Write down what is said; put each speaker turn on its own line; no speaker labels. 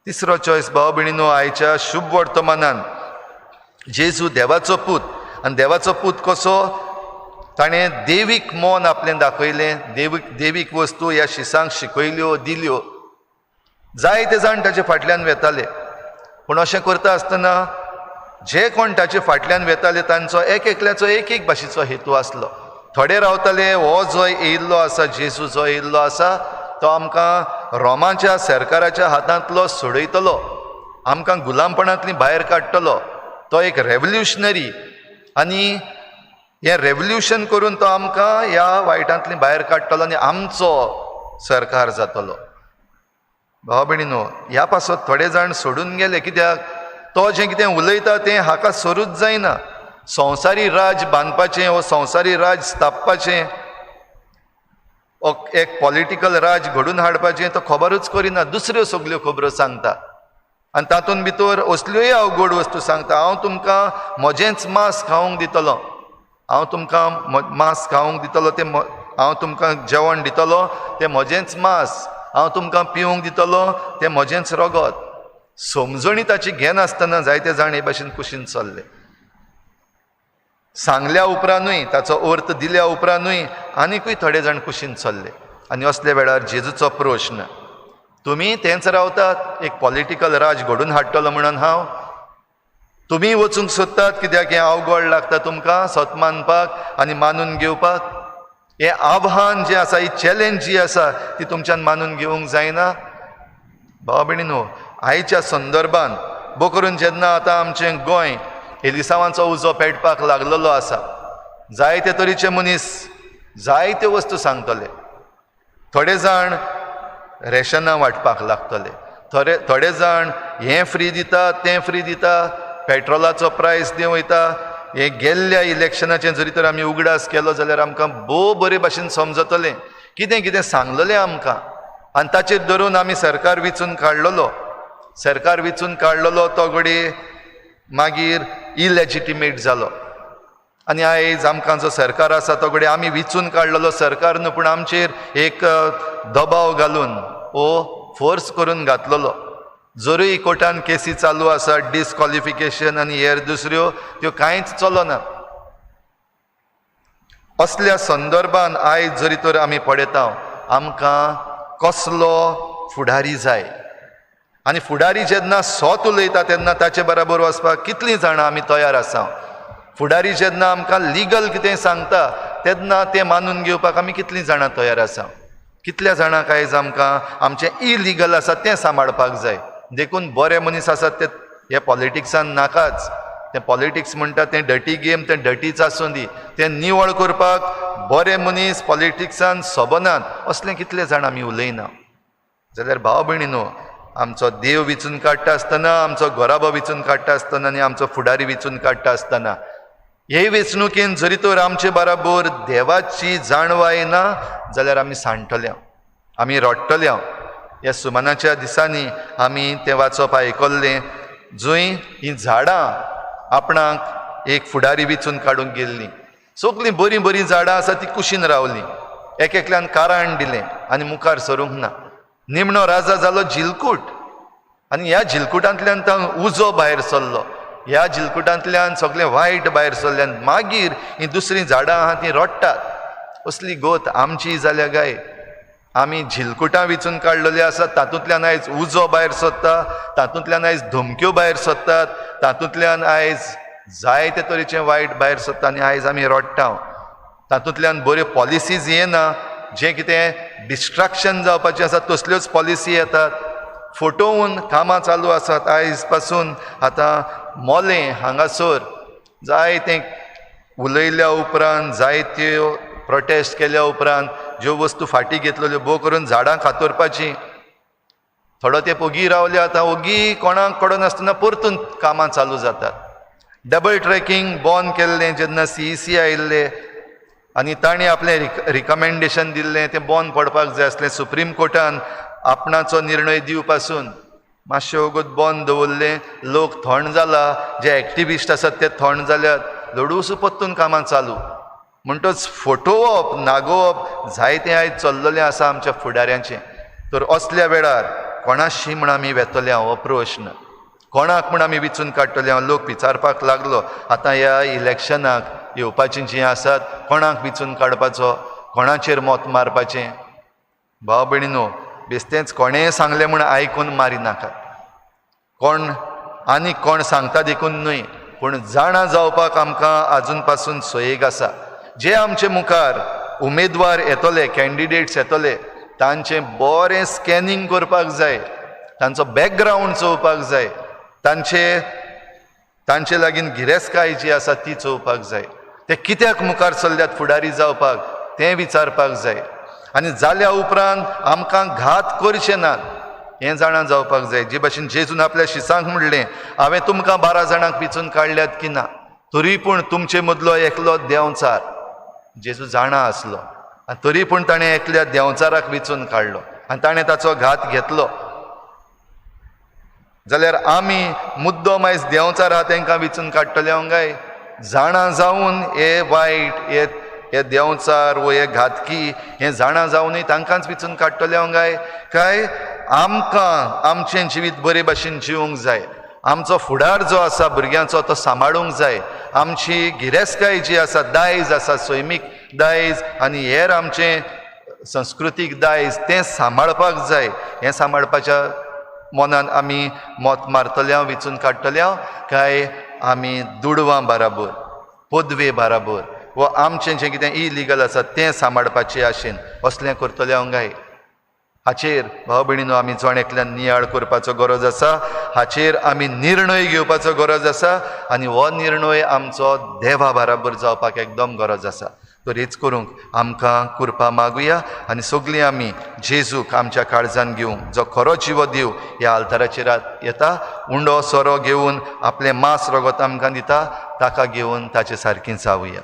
तिसरो चॉयस भाव भयणीनो, आयच्या शुभ वर्तमानान जेजू देवाचो पूत, आनी देवाचो पूत कसो? ताणें देवीक मन आपलें दाखयलें, देवीक वस्तू ह्या शिसांक शिकयल्यो दिल्यो. जायते जाण ताचे फाटल्यान वेताले, पूण अशें करता आसतना जे कोण ताचे फाटल्यान वेताले तांचो एक एकल्याचो एक एक भाशेचो हेतू आसलो. थोडे रावताले हो जो येयल्लो आसा, जेजू जो येयल्लो आसा तो आमकां रोमाच्या सरकाराच्या हातांतलो सोडयतलो, आमकां गुलामपणांतली भायर काडटलो, तो एक रेवल्युशनरी आनी हें रेवल्युशन करून तो आमकां ह्या वायटांतली भायर काडटलो आनी आमचो सरकार जातलो. भाव भयणीनो, ह्या पासत थोडे जाण सोडून गेले, कित्याक तो जें कितें उलयता तें हाका सरूच जायना. संवसारी राज बांदपाचें वो संवसारी राज स्थापपाचें, एक पॉलिटिकल राज घडून हाडपाचें तो खबरूच करिना, दुसऱ्यो सगल्यो खबरो सांगता आनी तातूंत भितर असल्योय अवघड वस्तू सांगता. हांव तुमकां म्हजेंच मांस खावंक दितलो, हांव तुमकां मांस खावंक दितलो तें, हांव तुमकां जेवण दितलो तें म्हजेंच मांस, हांव तुमकां पिवंक दितलो तें म्हजेंच रगत. समजणी ताची घेनासतना जायते जाण हे भाशेन कुशीन चल्ले. सांगल्या उपरांतूय, ताचो अर्थ दिल्या उपरांतूय आनिकूय थोडे जाण कुशीन चल्ले. आनी असल्या वेळार जेजूचो प्रश्न, तुमी तेंच रावतात एक पॉलिटिकल राज घडून हाडटलो म्हणून हांव, तुमी वचूंक सोदतात कित्याक हें अवघड लागता तुमकां सत मानपाक आनी मानून घेवपाक. हें आव्हान जें आसा, ही चॅलेंज जी आसा ती तुमच्यान मानून घेवंक जायना. भाव भयणीनो, आयच्या संदर्भान भोव करून जेन्ना आतां आमचें गोंय एलिसांवांचो उजो पेटपाक लागलेलो आसा, जायते तरेचे मनीस जायत्यो वस्तू सांगतले. थोडे जाण रेशनां वांटपाक लागतले, थोडे जाण हें फ्री दिता तें फ्री दिता, पेट्रोलाचो प्रायस देंवयता. हें गेल्ल्या इलेक्शनाचें जरी तर आमी उगडास केलो जाल्यार आमकां भोव बरे भाशेन समजतलें कितें कितें सांगलेलें आमकां, आनी ताचेर धरून आमी सरकार विचून काडलेलो. सरकार विचून काडलेलो तो घडये मागीर इलेजिटिमेट जालो, आनी आयज आमकां जो सरकार आसा तो घडये आमी विचून काडलेलो सरकार न्हू, पूण आमचेर एक दबाव घालून वो फोर्स करून घातलेलो. जरूय कोर्टान केसी चालू आसा, डिसक्वॉलिफिकेशन आनी हेर दुसऱ्यो, त्यो कांयच चलना. असल्या संदर्भान आयज जरी तर आमी पळयता, आमकां कसलो फुडारी जाय, आनी फुडारी जेन्ना सत उलयता तेन्ना ताचे बराबर वचपाक कितलीं जाणां आमी तयार आसा. फुडारी जेन्ना आमकां लिगल कितें सांगता तेन्ना तें मानून घेवपाक आमी कितलीं जाणां तयार आसा. कितल्या जाणांक आयज आमकां आमचें इलिगल आसा तें सांबाळपाक जाय. देखून बरे मनीस आसात ते हे पॉलिटिक्सान नाकाच. तें पॉलिटिक्स म्हणटा तें डटी गेम, तें डटीच आसूं दी, तें निवळ करपाक बरे मनीस पॉलिटिक्सान सोबनात असलें कितले जाण आमी उलयना. जाल्यार भाव भयणीनो, आमचो देव विचून काडटा आसतना, आमचो घराबो विचून काडटा आसतना आनी आमचो फुडारी विचून काडटा आसतना, हे वेंचणुकेन जरी तर आमचे बराबर देवाची जाणवाय ना जाल्यार आमी सांडटले, आमी रडटले. ह्या सुमनाच्या दिसांनी आमी तें वाचप आयकल्लें, जंय हीं झाडां आपणाक एक फुडारी विचून काडूंक गेल्लीं. सगलीं बरीं बरीं झाडां आसा ती कुशीन रावलीं, एक एकल्यान कारण दिलें आनी मुखार सरूंक ना. निमणो राजा जालो झिलकूट, आनी ह्या झिलकुटांतल्यान तो उजो भायर सरलो, ह्या झिलकुटांतल्यान सगळें वायट भायर सरल्यान मागीर हीं दुसरीं झाडां आहा तीं रडटात. असली गोत आमची जाल्या गाय. आमी झिलकुटां विचून काडलेली आसात, तातूंतल्यान आयज उजो भायर सरता, तातूंतल्यान आयज धमक्यो भायर सरतात, तातूंतल्यान आयज जायते तरेचें वायट भायर सरता आनी आयज आमी रडटा. तातूंतल्यान बऱ्यो पॉलिसीज येना, जें कितें डिस्ट्रक्शन जावपाचें आसा तसल्योच पॉलिसी येतात. फटोवन कामां चालू आसात आयज पासून. आतां मोलें हांगासर जायतें उलयल्या उपरांत, जायत्यो प्रोटेस्ट केल्या उपरांत ज्यो वस्तू फाटीं घेतलेल्यो, भोव करून झाडां कातरपाचीं, थोडो तेंप ओगी रावले, आतां ओगी कोणाक कळनासतना परतून कामां चालू जातात. डबल ट्रॅकिंग बंद केल्लें जेन्ना CEC आयिल्ले आनी तांणी आपलें रिकमेंडेशन दिल्लें तें बंद पडपाक जाय आसलें. सुप्रीम कोर्टान आपणाचो निर्णय दिवपासून मातशें वगत बंद दवरलें. लोक थंड जाला, जे एक्टिविस्ट आसात ते थंड जाल्यात, लडूसू परतून कामां चालू. म्हणटच फटोवप नागोवप जायतें आयज चल्ललें आसा आमच्या फुडाऱ्यांचें. तर असल्या वेळार कोणाशी म्हण आमी वेतले हो प्रश्न, कोणाक म्हण आमी विचून काडटले हांव? लोक विचारपाक लागलो आतां ह्या इलेक्शनाक येवपाचीं जीं आसात कोणाक विचून काडपाचो, कोणाचेर मत मारपाचें? भाव भयणीनो, बेस्तेंच कोणेंय सांगलें म्हूण आयकून मारिनाकात. कोण आनी कोण सांगता देखून न्हय, पूण जाणा जावपाक आमकां आजून पासून सोयेक आसा. जे आमचे मुखार उमेदवार येतले, कॅन्डिडेट्स येतले, तांचें बरें स्कॅनिंग करपाक जाय, तांचो बॅकग्रावंड चोवपाक जाय, तांचे लागीं गिरेस्तकाय जी आसा ती चोवपाक जाय, ते कित्याक मुखार सरल्यात फुडारी जावपाक तें विचारपाक जाय. आनी जाल्या उपरांत आमकां घात करचे नात हें जाणा जावपाक जाय. जे भाशेन जेजून आपल्या शिसांक म्हणलें, हांवें तुमकां 12 जाणांक विचून काडल्यात की ना, तरी पूण तुमचे मदलो एकलो देंवचार. जेजू जाणा आसलो आनी तरी पूण ताणें एकल्या देंवचाराक विचून काडलो आनी ताणें ताचो घात घेतलो. जाल्यार आमी मुद्दो मायज देंवचार आहा तेंकां विचून काडटले काय जाणा जावन हे वायट, हे देंवचार वो हे घातकी, हें जाणा जावनूय तांकांच विचून काडटले काय? काय आमकां आमचें जिवीत बरे भाशेन जिवंक जाय, आमचो फुडार जो आसा भुरग्यांचो तो सांबाळूंक जाय, आमची गिरेस्तकाय जी आसा, दायज आसा, सैमीक दायज आनी हेर आमचें संस्कृतीक दायज तें सांबाळपाक जाय. हें सांबाळपाच्या मनान आमी मत मारतले, विचून काडटले काय आमी दुडवां बाराबर, पदवे बाराबर वो आमचें जें कितें इलिगल आसा तें सांबाळपाचे आशेन असलें करतले काय? हाचेर भाव भयणीनो आमी जण एकल्यान नियाळ करपाचो गरज आसा, हाचेर आमी निर्णय घेवपाचो गरज आसा आनी हो निर्णय आमचो देवा बाराबर जावपाक एकदम गरज आसा. तर हेच करूंक आमकां कृपा मागुया आनी सगळीं आमी जेजूक आमच्या काळजान घेवंक, जो खरो जिवो देव ह्या आल्ताराचेर येता, उंडो सोरो घेवन आपलें मांस रगत आमकां दिता, ताका घेवन ताचे सारकीं जावया.